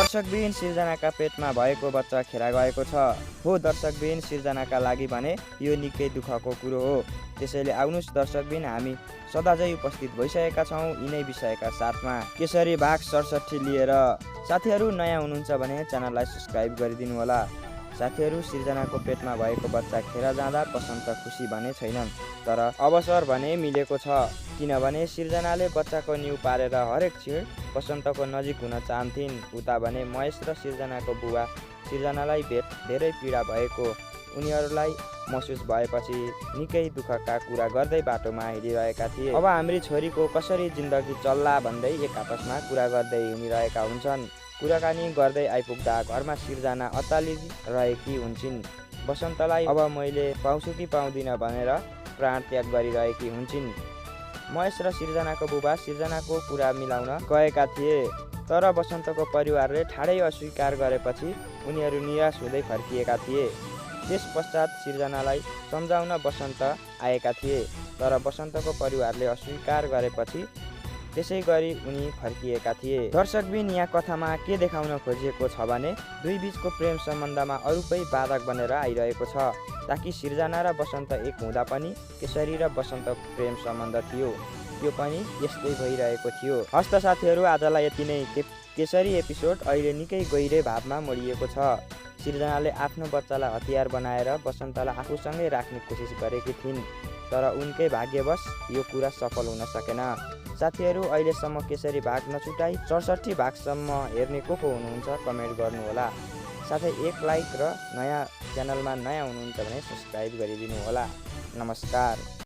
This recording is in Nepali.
दर्शकबिन सिर्जनाका पेटमा भएको बच्चा खेर गएको छ। हो दर्शकबिन सिर्जनाका लागि भने यो निकै दुःखको कुरो हो। त्यसैले आउनुस् दर्शकबिन हामी सदाझै उपस्थित भइसकेका छौँ यिनै विषयका साथमा केसरी भाग 67 लिएर। साथीहरू नयाँ हुनुहुन्छ भने च्यानललाई सब्स्क्राइब गरिदिनु होला। साथीहरू सिर्जनाको पेटमा भएको बच्चा खेर जाँदा बसन्त खुसी भने छैनन्, तर अवसर भने मिलेको छ। किनभने सिर्जनाले बच्चाको न्यु पारेर हरेक क्षण बसन्तको नजिक हुन चाहन्थिन्। उता भने महेश र सिर्जनाको बुबा सिर्जनालाई धेरै पीडा भएको उनीहरूलाई महसुस भएपछि निकै दुःखका कुरा गर्दै बाटोमा हिँडिरहेका थिए। अब हाम्री छोरीको कसरी जिन्दगी चल्ला भन्दै एक आपसमा कुरा गर्दै हिँडिरहेका हुन्छन्। कुराकानी गर्दै आइपुग्दा घरमा सिर्जना अत्तालिरहेकी हुन्छन्। बसन्तलाई अब मैले पाउँछु कि पाउँदिन भनेर प्राण त्याग गरिरहेकी हुन्छन्। महेश र सिर्जनाको बुबा सिर्जनाको कुरा मिलाउन गएका थिए, तर बसन्तको परिवारले ठाडै अस्वीकार गरेपछि उनीहरू निराश हुँदै फर्किएका थिए। त्यस पश्चात सिर्जनालाई सम्झाउन बसन्त आएका थिए, तर बसन्तको परिवारले अस्वीकार गरेपछि त्यसै गरी उनी फर्किएका थिए। दर्शकबिन यहाँ कथामा के देखाउन खोजिएको छ भने दुई बीचको प्रेम सम्बन्धमा अरूपै बाधक बनेर आइरहेको छ, ताकि सिर्जना र बसन्त एक हुँदा पनि केसरी र बसन्तको प्रेम सम्बन्ध थियो, यो पनि यस्तै भइरहेको थियो। हस्त साथीहरू आजलाई यति नै। केसरी एपिसोड अहिले निकै गहिरै भावमा मोडिएको छ। सिर्जनाले आफ्नो बच्चालाई हतियार बनाएर बसन्तलाई आफूसँगै राख्ने कोसिस गरेकी थिइन्, तर उनकै भाग्यवश यो कुरा सफल हुन सकेन। साथीहरू अहिलेसम्म केसरी भाग नछुटाई 67 भागसम्म हेर्ने को हुनुहुन्छ कमेन्ट गर्नुहोला। साथै एक लाइक र च्यानलमा नयाँ हुनुहुन्छ भने सब्स्क्राइब गरिदिनु होला। नमस्कार।